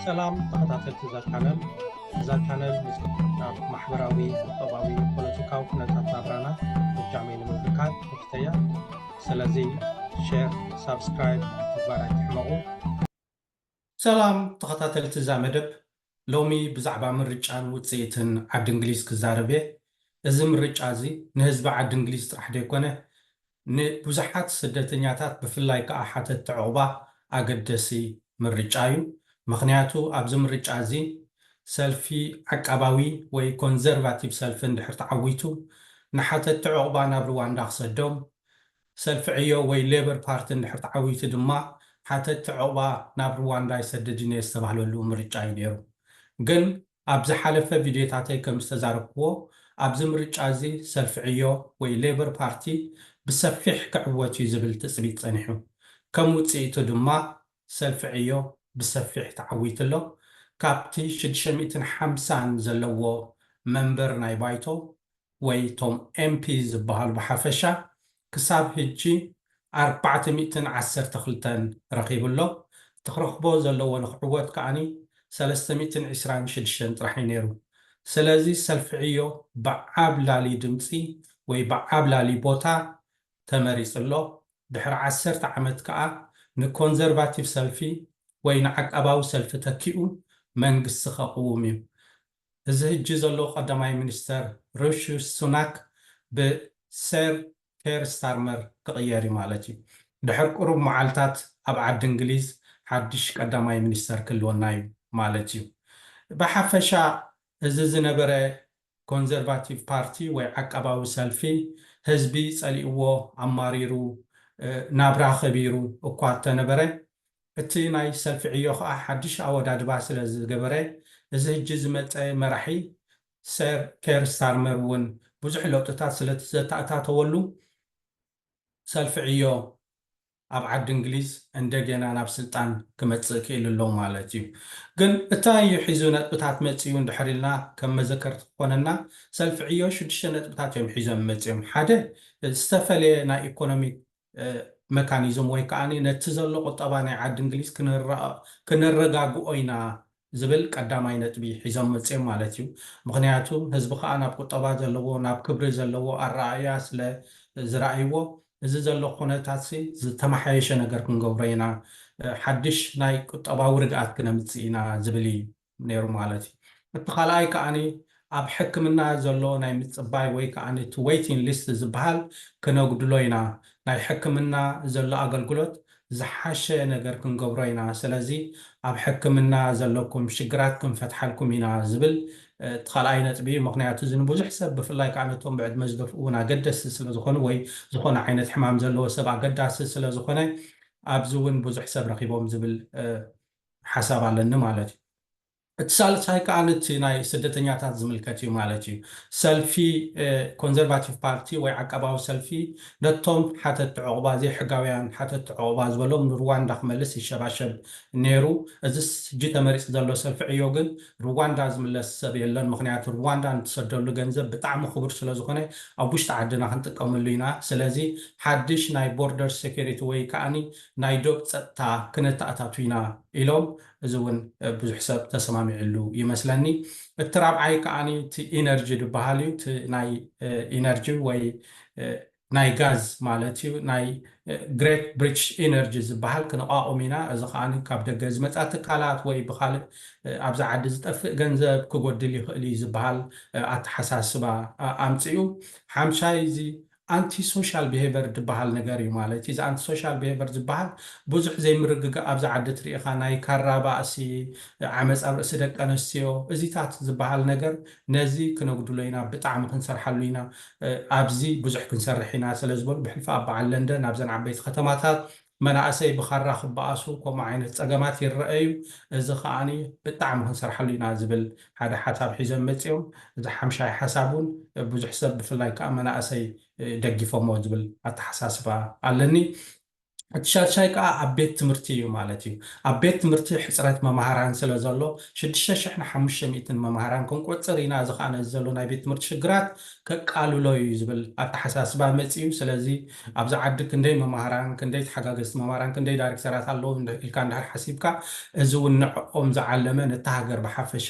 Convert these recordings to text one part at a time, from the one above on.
ሰላም ተኸታተልቲ እዛ ቻነል። እዛ ቻነል ምስ ኣብ ማሕበራዊ፣ ቁጠባዊ፣ ፖለቲካዊ ኩነታት ናብራና እጃመይ ንምብርካት መፍተያ። ስለዚ ሼር፣ ሳብስክራይብ ምግባር ኣይትሕመቑ። ሰላም ተኸታተልቲ እዛ መደብ፣ ሎሚ ብዛዕባ ምርጫን ውፅኢትን ዓዲ እንግሊዝ ክዛረብ እየ። እዚ ምርጫ እዚ ንህዝቢ ዓዲ እንግሊዝ ጥራሕ ዘይኮነ ንብዙሓት ስደተኛታት ብፍላይ ከዓ ሓተትቲ ዕቑባ ኣገደሲ ምርጫ እዩ። ምኽንያቱ ኣብዚ ምርጫ እዚ ሰልፊ ዓቃባዊ ወይ ኮንዘርቫቲቭ ሰልፊ እንድሕር ተዓዊቱ ንሓተትቲ ዕቑባ ናብ ሩዋንዳ ክሰዶም፣ ሰልፊ ዕዮ ወይ ሌበር ፓርቲ እንድሕር ተዓዊቱ ድማ ሓተትቲ ዕቑባ ናብ ሩዋንዳ ኣይሰድድን እየ ዝተባህለሉ ምርጫ እዩ ነይሩ። ግን ኣብ ዝሓለፈ ቪድዮታተይ ከም ዝተዛረብክዎ ኣብዚ ምርጫ እዚ ሰልፊ ዕዮ ወይ ሌበር ፓርቲ ብሰፊሕ ክዕወት እዩ ዝብል ትፅቢት ፀኒሑ። ከም ውፅኢቱ ድማ ሰልፊ ዕዮ ብሰፊሕ ተዓዊቱ ኣሎ። ካብቲ ሽዱሽተ ሚእትን ሓምሳን ዘለዎ መንበር ናይ ባይቶ ወይ ቶም ኤምፒ ዝበሃሉ ብሓፈሻ ክሳብ ሕጂ ኣርባዕተ ሚእትን ዓሰርተ ክልተን ረኺቡ ኣሎ። እቲ ክረኽቦ ዘለዎ ንክዕወት ከዓኒ ሰለስተ ሚእትን ዕስራን ሽዱሽተን ጥራሕ እዩ ነይሩ። ስለዚ ሰልፊ ዕዮ ብዓብላሊ ድምፂ ወይ ብዓብላሊ ቦታ ተመሪፁ ኣሎ። ድሕሪ ዓሰርተ ዓመት ከዓ ንኮንዘርቫቲቭ ሰልፊ ወይ ንዓቃባዊ ሰልፊ ተኪኡ መንግስቲ ከቕውም እዩ። እዚ ሕጂ ዘሎ ቀዳማይ ሚኒስተር ሪሺ ሱናክ ብሰር ኬር ስታርመር ክቕየር እዩ ማለት እዩ። ድሕሪ ቁሩብ መዓልታት ኣብ ዓዲ እንግሊዝ ሓድሽ ቀዳማይ ሚኒስተር ክህልወና እዩ ማለት እዩ። ብሓፈሻ እዚ ዝነበረ ኮንዘርቫቲቭ ፓርቲ ወይ ዓቃባዊ ሰልፊ ህዝቢ ጸሊእዎ ኣማሪሩ ናብራ ከቢሩ እኳ እተነበረ እቲ ናይ ሰልፊ ዕዮ ከዓ ሓድሽ ኣወዳድባ ስለ ዝገበረ እዚ ህጂ ዝመፀ መራሒ ሰር ኬር ስታርመር እውን ብዙሕ ለውጥታት ስለ ዘተኣታተወሉ ሰልፊ ዕዮ ኣብ ዓዲ እንግሊዝ እንደገና ናብ ስልጣን ክመፅእ ክእል ኣሎ ማለት እዩ። ግን እንታይ እዩ ሒዙ ነጥብታት መፅኡ እንድሕር ኢልና ከም መዘከርቲ ክኾነና ሰልፊ ዕዮ ሽዱሽተ ነጥብታት እዮም ሒዞም መፅኦም። ሓደ ዝተፈለየ ናይ ኢኮኖሚክ መካኒዝም ወይ ከዓ ነቲ ዘሎ ቁጠባ ናይ ዓዲ እንግሊዝ ክነረጋግኦ ኢና ዝብል ቀዳማይ ነጥቢ ሒዞም መፅኦም ማለት እዩ። ምክንያቱ ህዝቢ ከዓ ናብ ቁጠባ ዘለዎ ናብ ክብሪ ዘለዎ ኣረኣእያ ስለ ዝረኣይዎ እዚ ዘሎ ኩነታት ዝተመሓየሸ ነገር ክንገብሮ ኢና፣ ሓድሽ ናይ ቁጠባዊ ርግኣት ክነምፅእ ኢና ዝብል እዩ ነይሩ ማለት እዩ። እቲ ካልኣይ ከዓኒ ኣብ ሕክምና ዘሎ ናይ ምፅባይ ወይ ከዓ እቲ ዌይቲንግ ሊስት ዝበሃል ክነጉድሎ ኢና። ናይ ሕክምና ዘሎ ኣገልግሎት ዝሓሸ ነገር ክንገብሮ ኢና። ስለዚ ኣብ ሕክምና ዘለኩም ሽግራት ክንፈትሓልኩም ኢና ዝብል እቲ ካልኣይ ነጥቢ እዩ። ምክንያቱ እዚ ንብዙሕ ሰብ ብፍላይ ከዓ ነቶም ብዕድመ ዝደፍኡ እውን ኣገደስቲ ስለዝኾኑ ወይ ዝኾነ ዓይነት ሕማም ዘለዎ ሰብ ኣገዳሲ ስለዝኾነ ኣብዚ እውን ብዙሕ ሰብ ረኪቦም ዝብል ሓሳብ ኣለኒ ማለት እዩ። እቲ ሳልሳይ ከዓ ነቲ ናይ ስደተኛታት ዝምልከት እዩ ማለት እዩ። ሰልፊ ኮንዘርቫቲቭ ፓርቲ ወይ ዓቀባዊ ሰልፊ ነቶም ሓተቲ ዕቑባ ዘይሕጋውያን ሓተቲ ዕቑባ ዝበሎም ንሩዋንዳ ክመልስ ይሸባሸብ ነይሩ። እዚ ሕጂ ተመሪፂ ዘሎ ሰልፊ ዕዮ ግን ሩዋንዳ ዝምለስ ሰብ የለን። ምክንያቱ ሩዋንዳ ንትሰደሉ ገንዘብ ብጣዕሚ ክቡር ስለዝኾነ ኣብ ውሽጢ ዓድና ክንጥቀመሉ ኢና። ስለዚ ሓድሽ ናይ ቦርደር ሴኩሪቲ ወይ ከዓኒ ናይ ዶብ ፀጥታ ክነተኣታቱ ኢና ኢሎም እዚ እውን ብዙሕ ሰብ ተሰማሚዕሉ ይመስለኒ። እቲ ራብዓይ ከዓኒ እቲ ኢነርጂ ዝበሃል እዩ። እቲ ናይ ኢነርጂ ወይ ናይ ጋዝ ማለት እዩ። ናይ ግሬት ብሪቲሽ ኢነርጂ ዝበሃል ክንቋቑም ኢና። እዚ ከዓ ካብ ደገ ዝመፃ ትካላት ወይ ብካልእ ኣብዚ ዓዲ ዝጠፍእ ገንዘብ ክጎድል ይኽእል እዩ ዝበሃል ኣተሓሳስባ ኣምፅኡ። ሓምሻይ እዚ ኣንቲ ሶሻል ቢሄቨር ዝበሃል ነገር እዩ ማለት እዚ ኣንቲ ሶሻል ቢሄቨር ዝበሃል ብዙሕ ዘይምርግጋእ ኣብዚ ዓዲ ትሪኢኻ ናይ ካራ ባእሲ ዓመፅ ኣብ ርእሲ ደቂ ኣንስትዮ እዚታት ዝበሃል ነገር ነዚ ክነጉድሎ ኢና ብጣዕሚ ክንሰርሓሉ ኢና ኣብዚ ብዙሕ ክንሰርሕ ኢና ስለ ዝበሉ ብሕልፊ ኣብ በዓል ለንደን ኣብዘን ዓበይቲ ከተማታት መናእሰይ ብኻራ ክበኣሱ ከምኡ ዓይነት ፀገማት ይረአዩ እዚ ከዓኒ ብጣዕሚ ክንሰርሓሉ ኢና ዝብል ሓደ ሓሳብ ሒዞም መፂኦም እዚ ሓምሻይ ሓሳብ እውን ብዙሕ ሰብ ብፍላይ ከዓ መናእሰይ ደጊፎሞ ዝብል ኣተሓሳስባ ኣለኒ። እቲ ሻድሻይ ከዓ ኣብ ቤት ትምህርቲ እዩ ማለት እዩ። ኣብ ቤት ትምህርቲ ሕፅረት መምሃራን ስለ ዘሎ ሽዱሽተ ሽሕን ሓሙሽተ ሚእትን መምሃራን ክንቆፅር ኢና። እዚ ከዓ ነዚ ዘሎ ናይ ቤት ትምህርቲ ሽግራት ከቃልሎ እዩ ዝብል ኣተሓሳስባ መፂኡ። ስለዚ ኣብዚ ዓዲ ክንደይ መምሃራን፣ ክንደይ ተሓጋገዝቲ መምሃራን፣ ክንደይ ዳይሬክተራት ኣለዉ እንድ- ኢልካ እንድሕር ሓሲብካ፣ እዚ እውን ንዕኦም ዝዓለመ፣ ነታ ሃገር ብሓፈሻ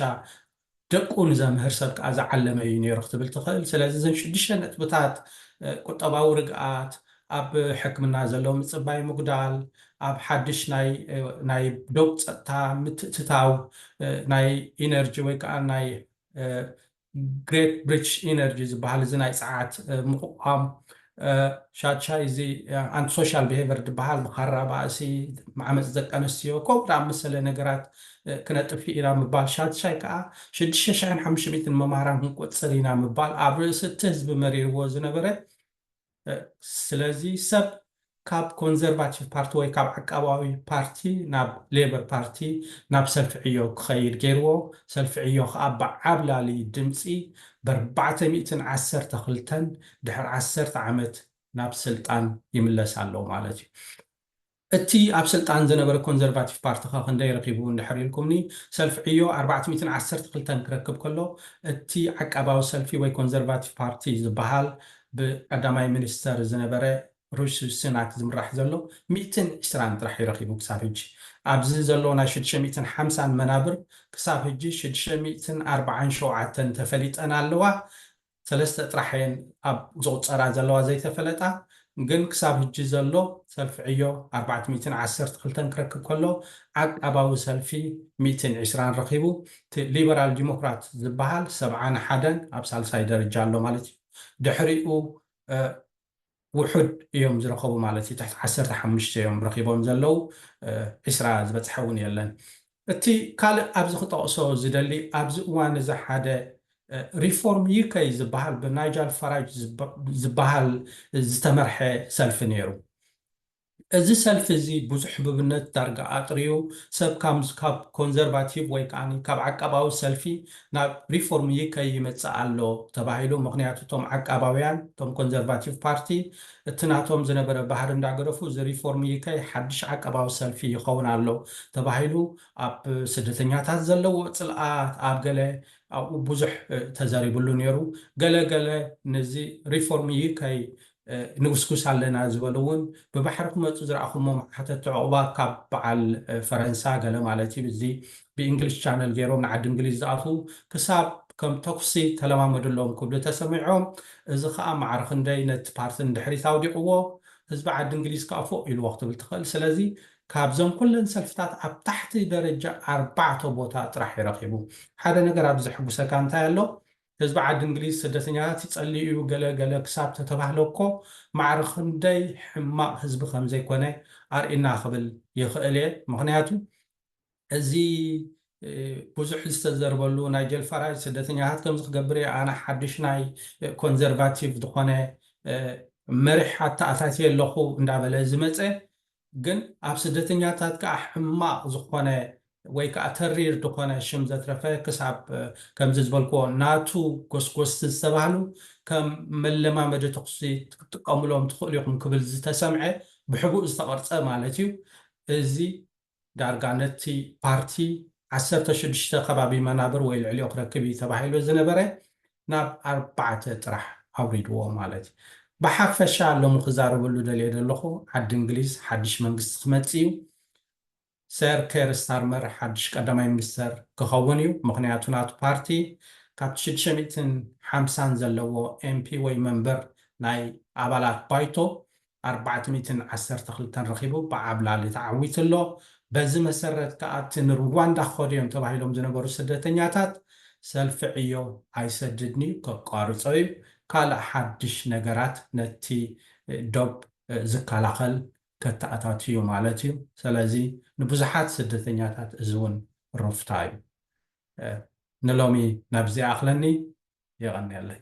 ደቁ ንዘምህር ሰብ ከዓ ዝዓለመ እዩ ነይሩ ክትብል ትኽእል። ስለዚ እዘን ሽዱሽተ ነጥብታት፣ እ፣ ቁጠባዊ ርግኣት፣ ኣብ ሕክምና ዘሎ ምፅባይ ምጉዳል፣ ኣብ ሓድሽ ናይ፣ እ፣ ናይ ዶብ ፀጥታ ምትእትታው፣ እ፣ ናይ ኢነርጂ ወይ ከዓ ናይ፣ እ፣ ግሬት ብሪቲሽ ኢነርጂ ዝበሃል እዚ ናይ ፀዓት፣ እ፣ ምቁቋም፣ እ፣ ሻድሻይ እዚ፣ እ፣ ኣንቲ ሶሻል ቢሄቨር ዝበሃል ብኻራ ባእሲ፣ ዓመፅ ደቂ ኣንስትዮ ከምኡ ዝኣመሰለ ነገራት፣ እ፣ ክነጥፍእ ኢና ምባል። ሻድሻይ ከዓ ሽዱሽተ ሽሕን ሓሙሽተ ሚእትን መምሃራን ክንቆፅር ኢና ምባል ኣብ ርእሲ እቲ ህዝቢ መሪርዎ ዝነበረ። እ፣ ስለዚ ሰብ ካብ ኮንዘርቫቲቭ ፓርቲ ወይ ካብ ዓቃባዊ ፓርቲ ናብ ሌበር ፓርቲ፣ ናብ ሰልፊ ዕዮ ክኸይድ ገይርዎ። ሰልፊ ዕዮ ከዓ ብዓብላሊ ድምፂ ብኣርባዕተ ሚእትን ዓሰርተ ክልተን ድሕሪ ዓሰርተ ዓመት ናብ ስልጣን ይምለስ ኣሎ ማለት እዩ። እቲ ኣብ ስልጣን ዝነበረ ኮንዘርቫቲቭ ፓርቲ ከ ክንደይ ረኺቡ እንድሕር ኢልኩምኒ፣ ሰልፊ ዕዮ ኣርባዕተ ሚእትን ዓሰርተ ክልተን ክረክብ ከሎ፣ እቲ ዓቃባዊ ሰልፊ ወይ ኮንዘርቫቲቭ ፓርቲ ዝበሃል ብቀዳማይ ሚኒስተር ዝነበረ ሪሺ ሱናክ ዝምራሕ ዘሎ ሚእትን ዕስራን ጥራሕ እዩ ረኺቡ ክሳብ ሕጂ። ኣብዚ ዘሎ ናይ ሽዱሽተ ሚእትን ሓምሳን መናብር ክሳብ ሕጂ ሽዱሽተ ሚእትን ኣርባዓን ሸውዓተን ተፈሊጠን ኣለዋ። ሰለስተ ጥራሕ እየን ኣብ ዝቑፀራ ዘለዋ ዘይተፈለጣ። ግን ክሳብ ሕጂ ዘሎ ሰልፊ ዕዮ ኣርባዕተ ሚእትን ዓሰርተ ክልተን ክረክብ ከሎ፣ ዓቃባዊ ሰልፊ ሚእትን ዕስራን ረኺቡ። እቲ ሊበራል ዲሞክራት ዝበሃል ሰብዓን ሓደን ኣብ ሳልሳይ ደረጃ ኣሎ ማለት እዩ። ድሕሪኡ፣ እ፣ ውሑድ እዮም ዝረኸቡ ማለት እዩ። ትሕቲ ዓሰርተ ሓሙሽተ እዮም ረኺቦም ዘለዉ። እ፣ ዕስራ ዝበፅሐ እውን የለን። እቲ ካልእ ኣብዚ ክጠቕሶ ዝደሊ፣ ኣብዚ እዋን እዚ ሓደ፣ እ፣ ሪፎርም ዩከይ ዝበሃል ብናይጃል ፋራጅ ዝብ- ዝበሃል ዝተመርሐ ሰልፊ ነይሩ። እዚ ሰልፊ እዚ ብዙሕ ህቡብነት ዳርጋ ኣጥርዩ፣ ሰብ ካብ ካብ ኮንዘርቫቲቭ ወይ ከዓ ካብ ዓቃባዊ ሰልፊ ናብ ሪፎርም ዩከይ ይመጽእ ኣሎ ተባሂሉ። ምኽንያቱ እቶም ዓቃባውያን፣ እቶም ኮንዘርቫቲቭ ፓርቲ፣ እቲ ናቶም ዝነበረ ባህሪ እንዳገደፉ፣ እዚ ሪፎርም ዩከይ ሓድሽ ዓቃባዊ ሰልፊ ይኸውን ኣሎ ተባሂሉ። ኣብ ስደተኛታት ዘለዎ ጽልኣት፣ ኣብ ገለ ኣብኡ ብዙሕ፣ እ፣ ተዘሪብሉ ነይሩ። ገለ ገለ ነዚ ሪፎርም ዩከይ፣ እ፣ ንጉስጉስ ኣለና ዝበሉ እውን ብባሕሪ ክመፁ ዝረኣኹሞም ሓተቲ ዕቑባ ካብ በዓል፣ እ፣ ፈረንሳ ገለ ማለት እዩ። እዚ ብእንግሊሽ ቻነል ገይሮም ንዓዲ እንግሊዝ ዝኣትዉ ክሳብ ከም ተኩሲ ተለማመድሎም ክብሉ ተሰሚዖም። እዚ ከዓ ማዕረ ክንደይ ነቲ ፓርቲ ንድሕሪት ኣውዲቕዎ፣ ህዝቢ ዓዲ እንግሊዝ ከዓ ፎእ ኢልዎ ክትብል ትኽእል። ስለዚ ካብዞም ኩለን ሰልፍታት ኣብ ታሕቲ ደረጃ ኣርባዕተ ቦታ ጥራሕ ይረኺቡ። ሓደ ነገር ኣብ ዘሕጉሰካ እንታይ ኣሎ? ህዝቢ ዓዲ እንግሊዝ ስደተኛታት ይጸልእ እዩ ገለ ገለ ክሳብ ተተባህለ እኮ ማዕረ ክንደይ ሕማቕ ህዝቢ ከም ዘይኮነ ኣርእና ክብል ይኽእል እየ። ምኽንያቱ እዚ፣ እ፣ ብዙሕ ዝተዘርበሉ ናይጀል ፈራጅ ስደተኛታት ከምዚ ክገብር እየ፣ ኣነ ሓድሽ ናይ፣ እ፣ ኮንዘርቫቲቭ ዝኾነ፣ እ፣ መሪሕ ኣተኣታትየ ኣለኹ እንዳበለ ዝመጸ፣ ግን ኣብ ስደተኛታት ከዓ ሕማቕ ዝኾነ ወይ ከዓ ተሪር ዝኾነ ሽም ዘትረፈ ክሳብ፣ እ፣ ከምዚ ዝበልክዎ ናቱ ጎስጎስቲ ዝተባህሉ ከም መለማመዲ ተኹሲ ክትጥቀሙሎም ትኽእሉ ኢኹም ክብል ዝተሰምዐ ብሕቡእ ዝተቐርጸ ማለት እዩ። እዚ ዳርጋ ነቲ ፓርቲ ዓሰርተ ሽዱሽተ ከባቢ መናብር ወይ ልዕሊኡ ክረክብ እዩ ተባሂሉ ዝነበረ ናብ ኣርባዕተ ጥራሕ ኣውሪድዎ ማለት እዩ። ብሓፈሻ ሎሚ ክዛረበሉ ደልየ ዘለኹ ዓዲ እንግሊዝ ሓድሽ መንግስቲ ክመጽእ እዩ። ሰር ኬር ስታርመር ሓድሽ ቀዳማይ ሚኒስተር ክኸውን እዩ። ምኽንያቱ ናቱ ፓርቲ ካብቲ ሽዱሽተ ሚእትን ሓምሳን ዘለዎ ኤምፒ ወይ መንበር ናይ ኣባላት ባይቶ ኣርባዕተ ሚእትን ዓሰርተ ክልተን ረኺቡ ብዓብላሊ ተዓዊቱ ኣሎ። በዚ መሰረት ከዓ እቲ ንሩዋንዳ ክኸዱ እዮም ተባሂሎም ዝነበሩ ስደተኛታት ሰልፊ ዕዮ ኣይሰድድን እዩ፣ ከቋርጾ እዩ። ካልእ ሓድሽ ነገራት ነቲ ዶብ ዝከላኸል ከተኣታትዩ ማለት እዩ። ስለዚ ንብዙሓት ስደተኛታት እዚ እውን ሩፍታ እዩ። እ፣ ንሎሚ ናብዚ ይኣኽለኒ። የቐንየለይ።